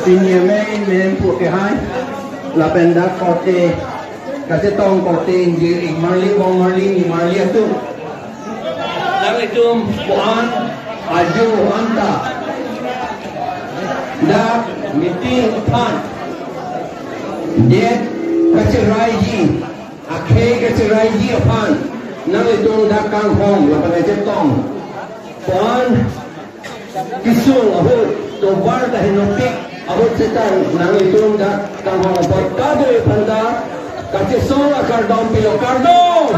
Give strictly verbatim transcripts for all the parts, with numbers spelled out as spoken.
Ini main main pu ke hai. Lapen dak korte, kachetong korte ingjir ik marli bong marli ni marli atum. Nanglitum ko-an ajo anta dak meeting aphan det kacheraiji, akhei kacheraiji aphan nanglitum dak kanghong lapen kachetong. Ko-an kesung ahut, tovar ta henopik ahut seta nanglitum dak kanghong apot kadokave aphanta kachesong akardom pilo, kardom.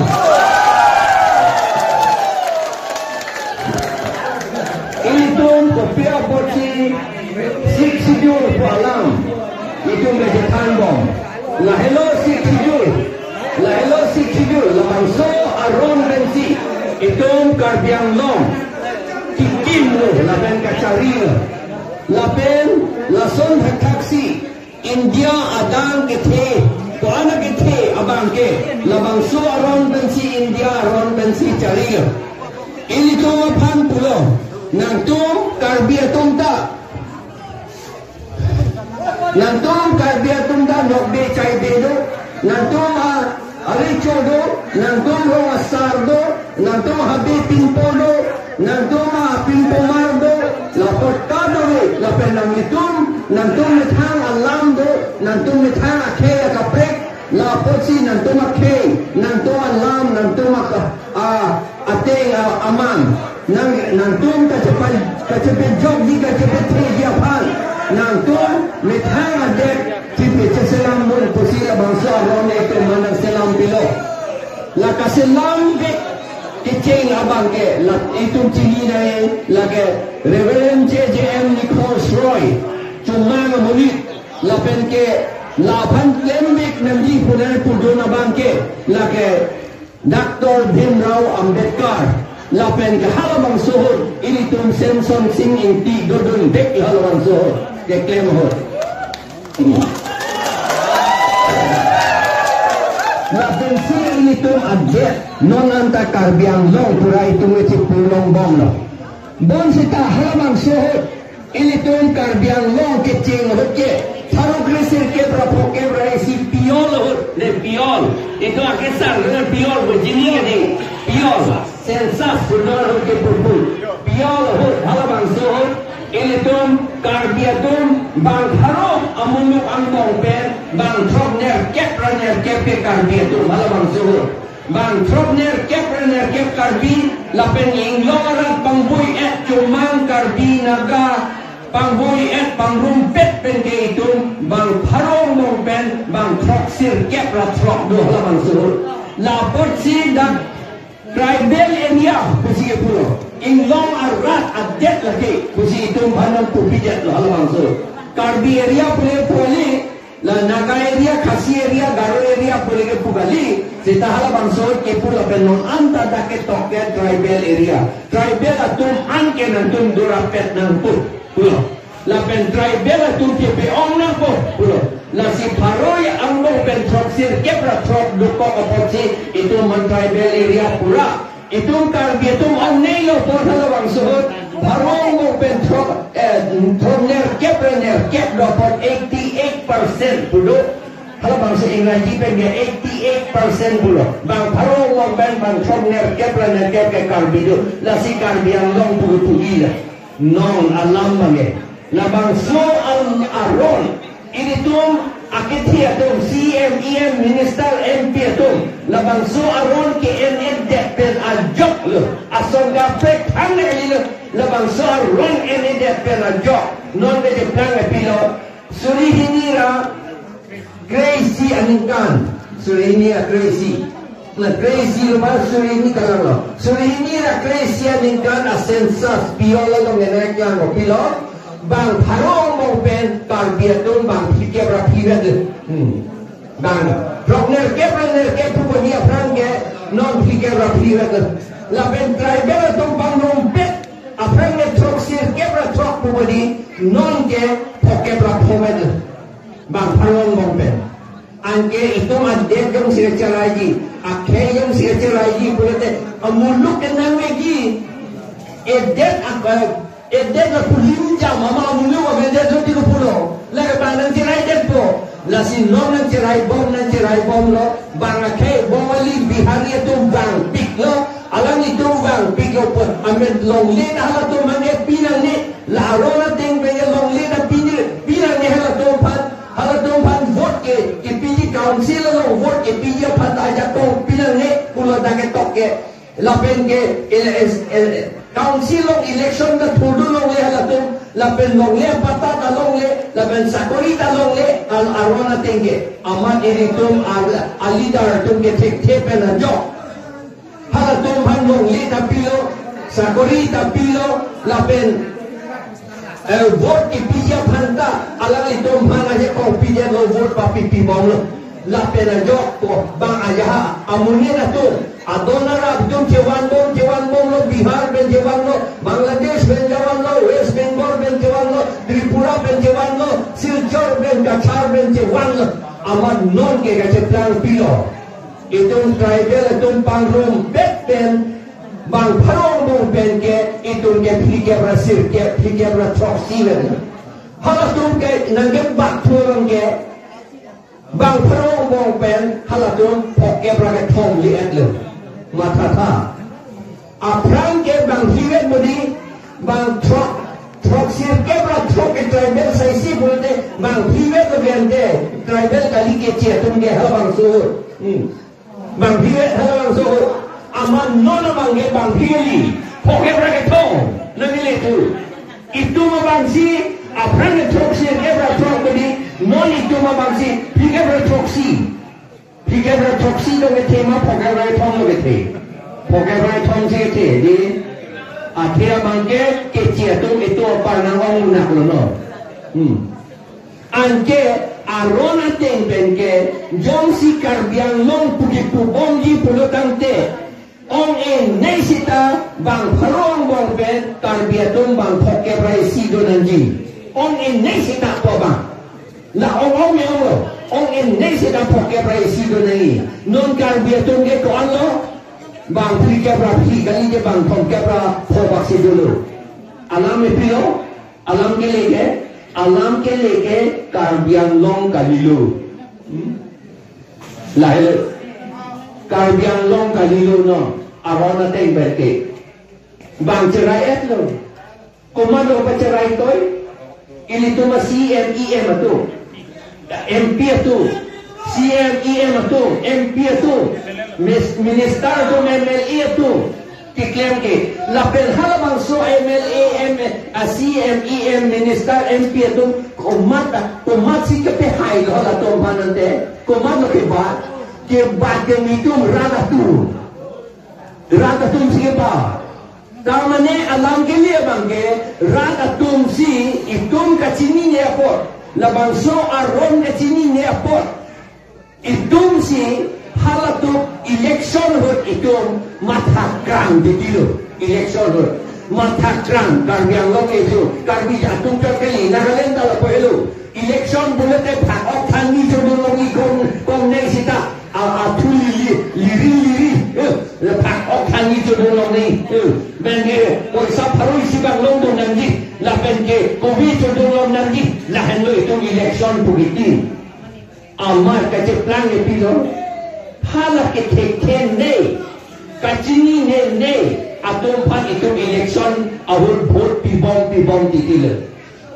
Ilitum kopi apotsi Sixth Schedule pu alam itum kachethan bom. Lahelo Sixth Schedule. Lahelo Sixth Schedule, labangso aron pensi itum Karbi Anglong kekimlo lapen kacharilo. Lapen lason thakthaksi India adang kethe, ko-an akethe abang ke, labangso aron pensi India aron pensi charilo. Ilitum aphan pulo, nangtum Karbi atum ta, nangtum Karbi atum ta nokbe chaibe do, nangtum a-, arecho do, nangtum rong asar do, nangtum habe pinpo do, nangtum apinpomar do, lapot kadokave, lapen nanglitum, nangtum methang alam do, nangtum methang akhei akaprek, lapotsi nangtum akhei, nangtum alam, nangtum aka-, a, ateng a-, amang. Nang, nangtum kachepa-, kachepajokji, kachepatheji aphan nangtum methang adet chepacheselam non pusi labangso aron itum aphan nangselam pilo. La kaselam ke kecheng abang ke, la itum chinine, lake Reverend J J M Nichols Roy, Chomang amonit, lapen ke laphan klembik nangji pu nangpudun abang ke, lake Doctor Bhimrao Ambedkar, lapen ke halabangso ahut ilitum Semson Sing Ingti dodun dek, halabangso ahut keklem ahut. Lapensi ilitum adet non anta Karbi Anglong pura itum echipulong bomlo. Bonsita halabangso ahut ilitum Karbi Anglong kecheng ahut ke tharo kre sirkep ra phongkep ra isi piyol ahut, ne piyol. Itum akesar ne piyol, bujini ne piyol. Census pudor ahut ke purpur. Piyol ahut, halabangso ahut ilitum Karbi atum bang pharo amuluk angbong pen bang throknerkep ra nerkep ke Karbi atum, halabangso ahut. Bang throknerkep ra nerkep Karbi, lapen inglong arat pangvoi-et Chomang, Karbi, Naga, pangvoi-et pangrumpet pen ke itum bang pharo angbong pen bang throksirkep ra throk do, halabangso ahut. Lapotsi dak tribal area pusi kepulo. Inglong arat adet lake pusi itum aphan nangpupidet lo, halabangso. Karbi area pule pu kali, la Naga area, Khasi area, Garo area pule ke pu kali, seta halabangso ahut kepu lapen non anta dak ketok ke tribal area. Tribal atum an ke nangtum durapet nangpo pulo. Lapen tribal atum kepe-ong nangpo pulo. Lasi pharo angbong pen throksirkep ra throk dokok apotsi itum aphan tribal area pura. Itum Karbi atum ong nei lo apot halabangso ahut. Pharo angbong pen throk, eh, throknerkep ra nerkep do apot eighty-eight percent pu do. Halabangso Ingraji pen ke eighty-eight percent pulo. Bang pharo angbong pen bang throknerkep ra nerkep ke Karbi do. Lasi Karbi Anglong pu puji la. Non alam abang ke. Labangso al-, aron ilitum akethe atum, C M, E M, minister, M P atum, labangso aron ke-en-edet pen ajok lo. Asong kaprek than kali lo. Labangso aron en-edet pen ajok. Non kejeplang pilo. Suri hini ra kre-isi aningkan, suri hini ra kre-isi. Na kre-isi lo ma suri hini kalang lo. Suri hini ra kre-isi aningkan a-census piyol along ena klang lo pilo. Bang pharo angbong pen Karbi atum bang phlikep ra phliret. Hmm. Bang throknerkep ra nerkep pu bodi aphrang ke non phlikep ra phliret. Lapen tribal atum pangrumpet aphrang ke throksirkep ra throk pu bodi non ke phokep ra phokep. Bang pharo angbong pen. Anke itum adet jongsi kacheraiji, akhei jongsi kacheraiji pulote, amuluk ke nangvekji. Edet ak-, edet lapu lim jam, ama amuluk avedet lo ti lo pulo. La Lasi non nangcherai bom, nangcherai bomlo, bang akhei bom ali Bihari atum vangpiklo, alanglitum vangpiklo pu, amen longle ta halatum mane pinangne, la aron ateng pen longle ta pini, pinangne halatum aphan, halatum aphan vote ke, kepiji council along vote kepiji aphan ta ajakong pinangne, pulo ta ketok ke. Lapen ke ele-, es-, ele-, council along election ta thurdun longle halatum, lapen longle apatta ta longle, lapen sakori ta longle, al aron ateng ke. Amat ilitum al, al leader atum ke thekthe pen ajok. Halatum aphan longle ta pilo, sakori ta pilo, lapen eh, vote kepiji aphan ta, alanglitum aphan ajakong piji lo vote papi pibomlo. Lapen ajok ko bang aja ha, amonit atum, adon arap atum chevan bom, chevan bomlo, Bihar pen chevanlo, Bangladesh pen chevanlo, West Bengal pen chevanlo, Tripura pen chevanlo, Silchar pen, Cachar pen chevanlo. Amat non ke kacheplang pilo. Itum tribal atum pangrumpet pen, bang pharo angbong pen ke, itum ke phlikep ra sirkep, phlikep ra throksi pen. Halatum ke nangkebak thu abang ke, bang pharo angbong pen, halatum phokep ra kethom li-etlo. Mathatha. Aphrang ke bang phlivet bodi, bang throk, throksi sirkep ra throk ke tribal saisi pulote, bang phlivet lo gente, tribal kali keche atum ke halabangso. Hmm. Bang phlivet halabangso. Amat non abang ke bang phli kali. Phokep ra kethom. Nangli tu. Itum abangsi, aphrang ke throksi sirkep ra throk bodi, non itum abangsi, phlikep ra throksi. Phlikep ra throksi lo kethe ma phokep ra kethom lo kethe. Phokep ra kethom si kethe, di. Athe abang ke keche atum itum apar nang-ong nak lo no. Hmm. Anke aron ateng pen ke jongsi Karbi Anglong pu kepubomji pulo tangte, ong-e nei sita bang pharo angbong pen Karbi atum bang phokep ra isi do nangji. Ong-e nei sita pu abang. La ong-ong me ong lo. Ong-e nei sita phokep ra isi do nangji. Non Karbi atum ke ko-an lo? Bang phlikep ra phli kali ke bang thomkep ra pho bak si dolo. Alam me pilo? Alam kele ke, alam kele ke Karbi Anglong kalilo. Hmm? Lahelo. Karbi Anglong kalilo no. Aron ateng pen ke. Bang cherai-etlo. Komatlo pacherai toi? Ilitum a-C M, E M atum. M P atum, C M, E M atum, M P atum, mis-, minister atum, M L A atum, keklem ke, lapen halabangso M L A, M, a-C M, E M, minister, M P atum, komat, komatsi kepehai lo halatum aphan ante, komatlo kebat, kebat ke netum rat atum, rat atumsi kebat. Tamane alam kele abang ke, rat atumsi itum kachinine apot, labangso aron kachinine apot, itumsi halatum election ahut itum matha krang titilo. Election ahut matha krang, Karbi Anglong ke itum, Karbi atum chot kali, Nagaland ta lapu helo. Election pulote phak ok thanni chodun longle, kom, kom nei sita. A, athu lili, liri, liri. Eh, le phak ok thanni chodun longle. Eh, bang ke, poisa pharo isi bang longdun nangji. Lapen ke, kopi chodun long nangji. Lahenlo itum election pu kiti. Amat kacheplang ke pilo. Hala kethekthe nei, kachinine nei atum aphan itum election ahut vote pibom, pibom titilo.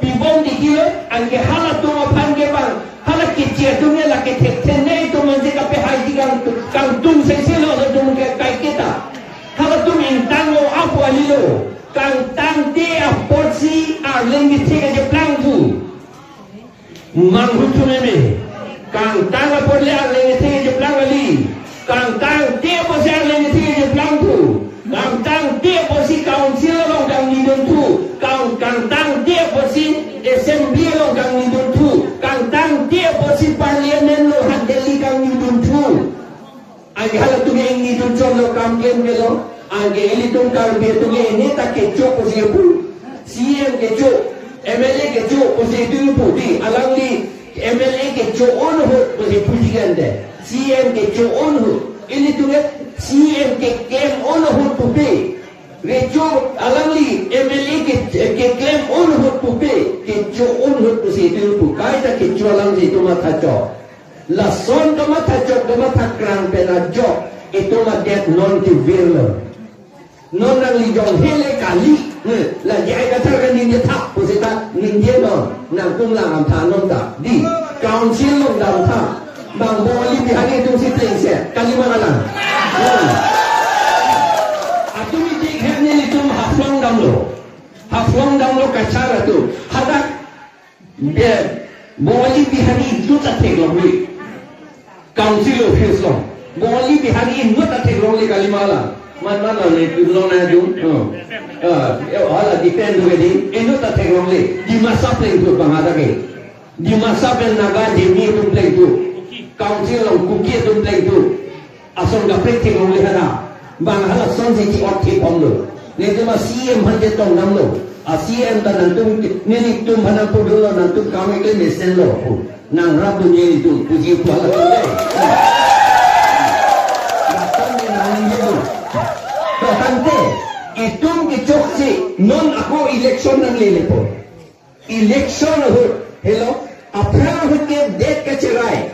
Pibom titilo, anke halatum aphan ke bang, hala keche atum ke la kethekthe nei atum ansi kapehaiji kang, kangtung sese lo halatum ke kaiketa. Halatum ingtanglo apo alilo, kangtangte apotsi arleng kethe kacheplang thu. Manghutu meme. Kangtang apot le arleng kethe kacheplang kali. Kangtangte apotsi arleng kethe kacheplang thu. Kangtangte apotsi council along kangnidun thu. Kang, kangtangte apotsi assembly along kangnidun thu. Kangtangte apotsi parliament along han Delhi kangnidun thu. Anke halatum ke ingnidun chotlo, kam klem kelo. Anke ilitum Karbi atum ke ini ta kecho pusi pu. C M kecho, M L A kecho pusi itum pu di. Alangli M L A kecho-un ahut pusi puji kande. C M kecho-un ahut. Ilitum ke C M keklem-un ahut pupe. Recho alangli M L A ke, keklem-un ahut pupe. Kecho-un ahut pusi itum pu kaita kecho alam si itum matha chok. Lason kamatha chok kamatha krang pen ajok itum adet non kevirlo. Non nangli jong hele kali. Hmm. La J I Kathar kaningje thap pusita ningjenon. Nangtum lang amtha non ta. Dei. Council along damtha. Bang Bongali Bihari atum si plengset. Kali ma kalang. Hmm. Atum itik het nelitum Haflong damlo. Haflong damlo Cachar atum. Hadak Be, Bongali Bihari inut ta theklongle. Council office along. Bongali Bihari inut ta theklongle kali ma kalang. Man man lo ne kumlong na jung. Oh. Ah, eh, hala depend do ke dei. Inut ta theklongle. Dimasa plengthu bang ada ke. Dimasa pen Naga Zeme atum plengthu. Council along Kuki atum plengthu. Ason kaprek theklongle hana. Bang hala ason si chi-ot thek bomlo. Nelitum a-C E M aphan chetong damlo. A-C E M ta nangtum, nelitum aphan nangpudunlo, nangtum kam keklem mesenlo. Nangrap dun nelitum, puji pu hala atum dei. Lason ne nangji dun. To tangte, itum kechok si, non ako election nanglelepo. Election ahut, helo, aphrang ahut ke det kacherai.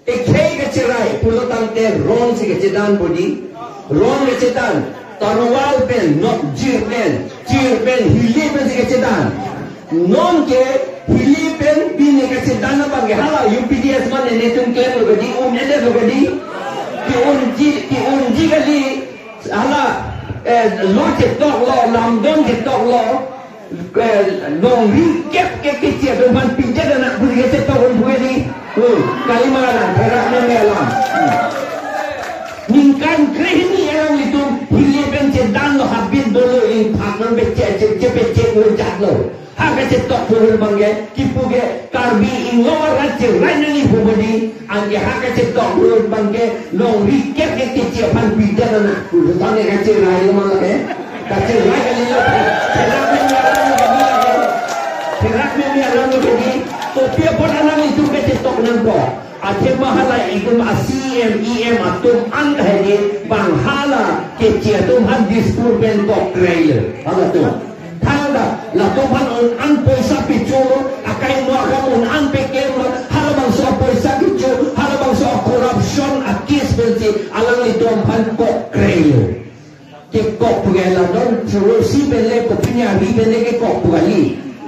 Ekhei kacherai, pulo tangte ron si kachedanpo dei. Ron kachedan, Tarual pen, Nokjir pen, Chir pen, Hile pen si kachedan. Non ke, Hile pen, pine kachedan abang ke hala, U P D S mane netum klemlo ke dei, un-edetlo ke dei. Ke-unji, ke-unji kali, hala, eh, lo chetoklo, lamdon chetoklo, eh, longri kep ke keche atum aphan pidetna pu keche tokon pu ke dei. Hmm, kali ma kalang, pherak meme alam. Hmm. Ningkan krehini alanglitum Hile pen chedanlo habit dolo in phak non beche che che beche lo jatlo. Ha kachetok pu abang ke, kipu ke Karbi Anglong arat cherai nangji pu dei, anke ha kachetok pu abang ke, longri kep ke keche aphan pidetna, pu tangte kacherai lo ma ke, kacherai kalilo, pherak meme alam lo ke dei, pherak meme alam lo ke dei, kopi apot alanglitum kachetok nangkok. Athema hala itum a-C E M, E M atum an hedi bang hala keche atum aphan Dispur pen kok krei lo. Halatum. Thangta, latum aphan un-an poisa picholo, akai mo akam un-an peklemlo, halabangso poisa kecho, halabangso corruption a-case pensi, alanglitum aphan kok krei lo. Kekok pu ke lamdon, churro si pen le, kopine ari pen le kekok pu kali.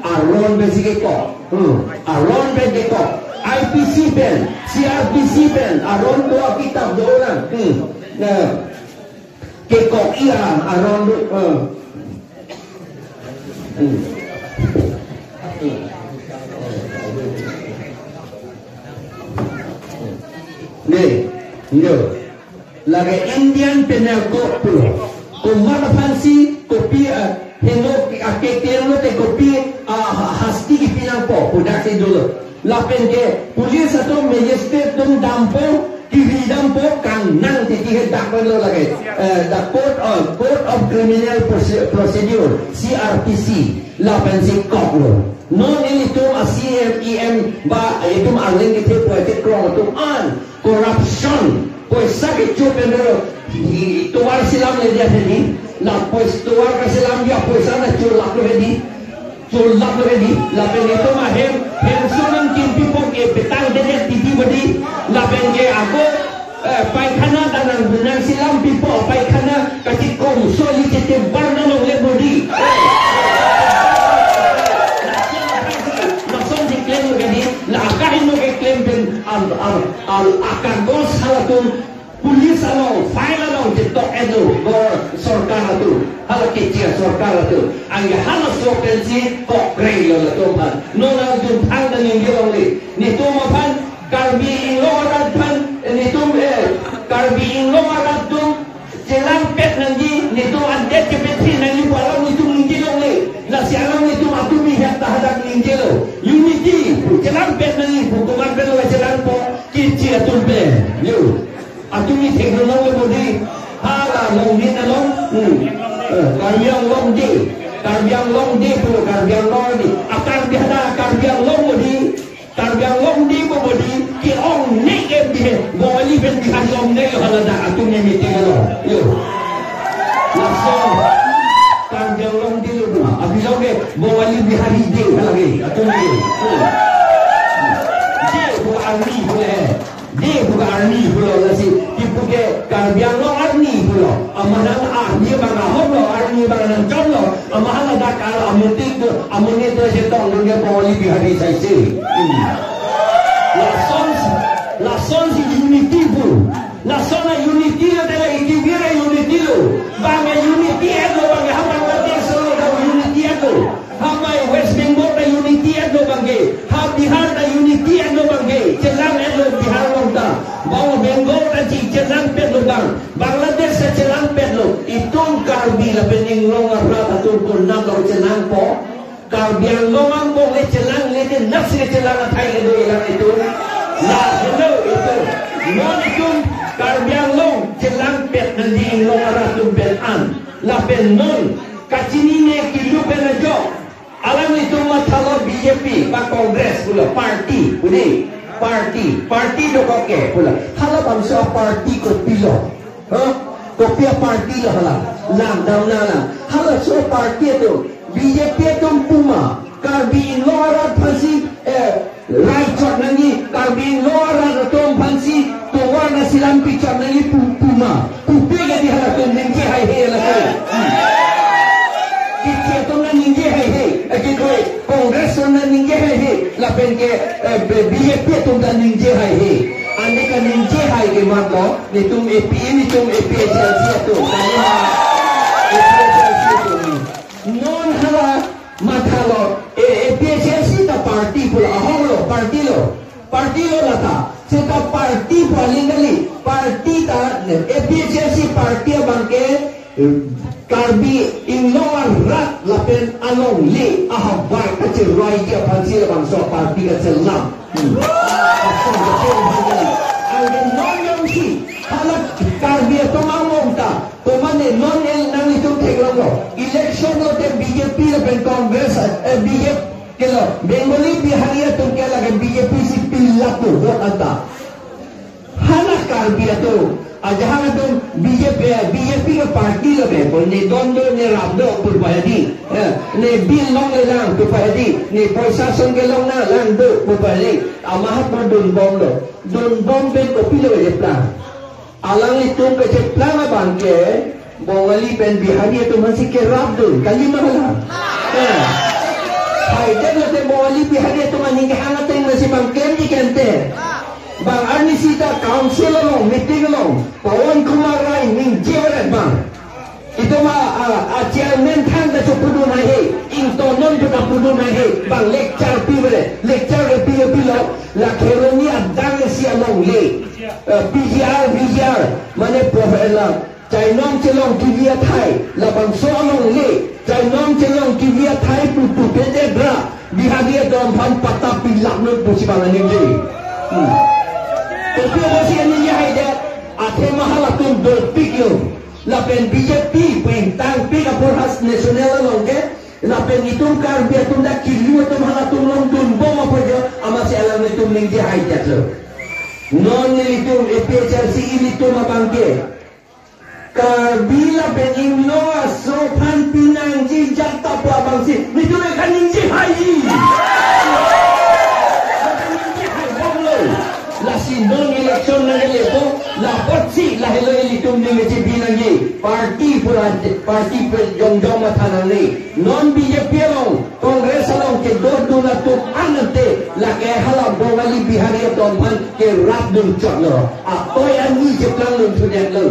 Aron pensi kekok. Hmm. Aron pen kekok. I P C pen, C R P C pen, aron do akitap do-an. Hmm. Nah. Kekok iya, aron do. Hmm. Hmm. Dei, yo. Lake Indian Penal Code pulo. Komat aphansi kopi, ah, heno akeklem lote kopi, ah, ha-, hasti kipi nangpo, pu daksi dolo. Lapen ke police atum magistrate atum dampo, kiri dampo, kangnang titi ke dak pen lo lake. Eh, the Code of, Code of Criminal Proce-, Procedure, C R P C. Lapensi koklo. Non ilitum a-C M, E M ba itum arleng kethe pu ate krong atum an. Corruption. Poisa kecho pen lo. Hi, tovar selam le dia tadi. La pois tovar kaselam dia poisa na cholaplo hedi. Cholaplo hedi. Lapen itum ahem, hem sonam kimpi pok ke petang dedet titi badi. Lapen ke ako, eh, paikhana ta nang, nangselam pipo paikhana kachikom soli chete bar na longle bodi. Lason si klem lo ke dei, la akaheno keklem pen al, al, al akagos halatum police along, file along chetok-etlo, go sorkar atum, hala keche sorkar atum. Anke halaso pensi kok krei lo latum aphan. Non nangtum thangta ningje longle. Netum aphan Karbi Anglong arat aphan, netum, eh, Karbi Anglong arat atum chelangpet nangji, netum adet chepethe nangji pu alam netum ningje longle. Lasi alam netum atum ihat ta hadak ningjelo. Unity, chelangpet nangji, pu komat pen lo chelangpo, keche atum pen. Yo. Atum ni theklong lo bodi. Hala long ni ta long. Hmm. Eh, Karbi Anglong Day. Karbi Anglong Day pu Karbi Anglong Day. A Karbi hadak Karbi Anglong bodi. Karbi Anglong Day pu bodi. Ke-ong ne ke bihe. Bongali pen Bihari ong ne lo hala dak atum ni meeting lo. Yo. Laso. Karbi Anglong Day lo. Abang lo ke Bongali Bihari Day lagi. Atum ni. Bihari saise. Hmm. Lason, lason si unity pu. Lason a-unity lo, tela ikivir a-unity lo. Bang a-unity et lo, bang ha Bangladesh lo, unity et lo. Ha mai West Bengal ta unity et lo bang ke. Ha Bihar ta unity et lo bang ke. Chelang et lo Bihar along ta. Bang Bengal ta chi chelang pet lo bang. Bangladesh ta chelang pet lo. Itum Karbi lapen inglong arat atum konat lo chelangpo. Karbi Anglong angbong le chelang le de nasi le chelang athai kedo ilang itum. La helo itum. Non itum Karbi Anglong chelangpet nangji inglong arat atum pen an. Lapen non kachinine kilu pen ajok. Alanglitum mathalo B J P ba Congress pulo party, pudi party, party dokok ke pulo. Halabangso party kopilo? Ha? Kopi a-party lo hala? Langdamnang lang. Halaso party atum, B J P atum puma, Karbi Anglong arat aphansi, eh, rai chot nangji, Karbi Anglong arat atum aphansi tovar nangselam pi chot nangji pu-, puma. Pupe kadi halatum ningje haihe halatum. Hmm. Kiki atum nangji haihe, eh, kiko, Congress atum nangji haihe, lapen ke, eh, B-, B J P atum nangji haihe. Ane kaningje hai ke mat lo, netum A P, netum A P H L C atum. Kali ma, A P H L C atum. Non hala mathalo, eh, A P H L C ta party pulo, ahok lo, party lo. Party lo lata. Seta party pu aling kali. Party ta, ne, A P H L C party abang ke, eh, Karbi Anglong arat lapen alongle ahavar kacherai ke aphansi labangso party kachelang. Hmm. Anke non jongsi hala Karbi atum angbong ta, komatne non el nanglitum theklonglo. Election lote B J P lapen Congress, eh, B J P kelo, Bengali Bihari atum ke lake B J P si pilap tu vote anta. Hala Karbi atum, ajahak atum B J P, B J P ke party lo ke, bo ne don do ne rap do purpadi, eh, ne bill longlelang purpadi, ne poisa song kelong nanglang do purpadi, amahak ma dunbomlo, dunbom pen kopilo kacheplang? Alanglitum kacheplang abang ke, Bongali pen Bihari atum aphansi kerapdun, kali ma hala? Eh. Haidet lote Bongali Bihari atum aning kehang ateng nasi bang klemji kente. Bang arnisi ta council along, meeting along, Pawan Kumar Rai ningje beret bang. Itum a, a, a chairman thangta chopudun haihe, ingtonon pu ta pudun haihe, bang lecture pi beret, lecture pi pilo, la Kheroni adang si alongle, eh, P G R, V G R, mane professor, chainom chelong kevi athai, labangso alongle, chainom chelong kevi athai pu pu pete dra, Bihari atum aphan patta pilapnon pusi bang aningje. Hmm. Kopi apotsi aningje haidet, athema halatum dopiklo, lapen B J P pu ingtangpik apor has national along ke, lapen itum Karbi atum dak kilu atum halatum longdunbom apot jo, amatsi alanglitum ningje haidetlo. Non nelitum A P H L C ilitum abang ke, Karbi lapen inglong aso aphan pinangji jat ta pu abangsi, netum kaningje hai. Kaningje haibomlo. Lasi non election nangle po, lapotsi lahelo ilitum ningje binangji. Party pura, party pe jongjong matha nangne. Non B J P along, Congress along kedodun atum ante, lake hala Bongali Bihari atum aphan kerapdun chotlo. Atoi ani cheplangdun thudetlo.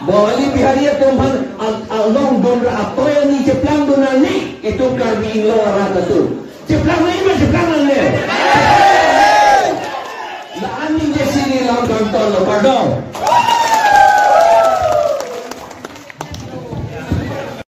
Bongali Bihari atum aphan al-, alongdun ra atoi ani cheplangdun ani, itum Karbi inglong arat atum. Cheplang nangji ma cheplang nangne? La-an ningje si neli lam kangtonlo, pardon.